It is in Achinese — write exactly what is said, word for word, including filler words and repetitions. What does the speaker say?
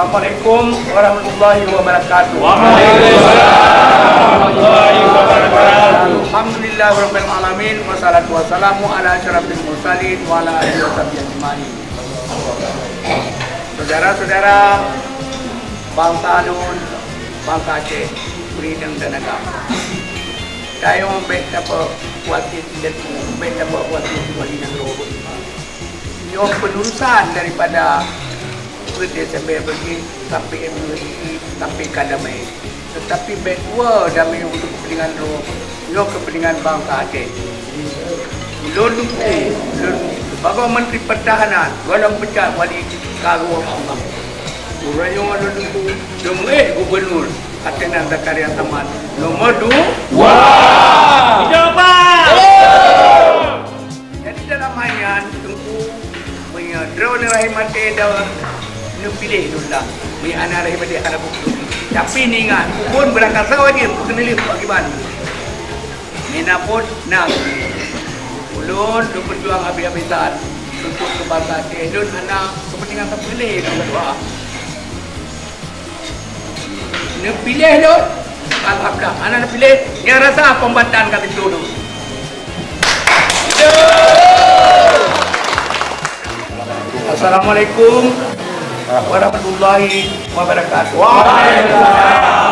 Assalamualaikum warahmatullahi wabarakatuh. Waalaikumsalam warahmatullahi wabarakatuh. Alhamdulillahirabbil alamin, wassalatu wassalamu ala asyrafil mursalin wa ala alihi wasahbihi ajmain. Saudara-saudara, bansa lôn, bansa Aceh, bri dan agama. Tanyoe bèk tapeukuatir indatu, bèk tapeukuatir wali nanggroe. Nyoe penerusan daripada peuet Desember peuet sampai M U I, sampai ka damai. Tetapi bèk tuwoe damai untuk kepentingan droe, nyoe kepentingan bansa Aceh. Lôn teungku, lôn sibagoe Menteri Pertahanan, gohlom peucat wali ka rhueng Allah. Uroe nyoe lôn teungku, lôn meuék gubernur, ateueh nan Zakaria Saman, nomor dua. Wah! Hidup, Pak! Jadi dalam hal nyan, teungku, meunyoe droeneuh lahé maté dan neupiléh lôn lam, meunyoe hana lahé maté hana bukti. Tapi neuingat, phôn beurangkat sawa jeuem keuneulheueh pakriban. Meunan phôn na ulôn, lôn beujuang habéh-habésan untuk keu bansa Aceh. Lôn hana keupeuntengan sapeue lé, lôn doa. Neupiléh lôn, alhamdulillah. Hana neupiléh, nyang rasa kombatan ka teuntô lôn. Assalamualaikum warahmatullahi wabarakatuh. Waalaikumsalam.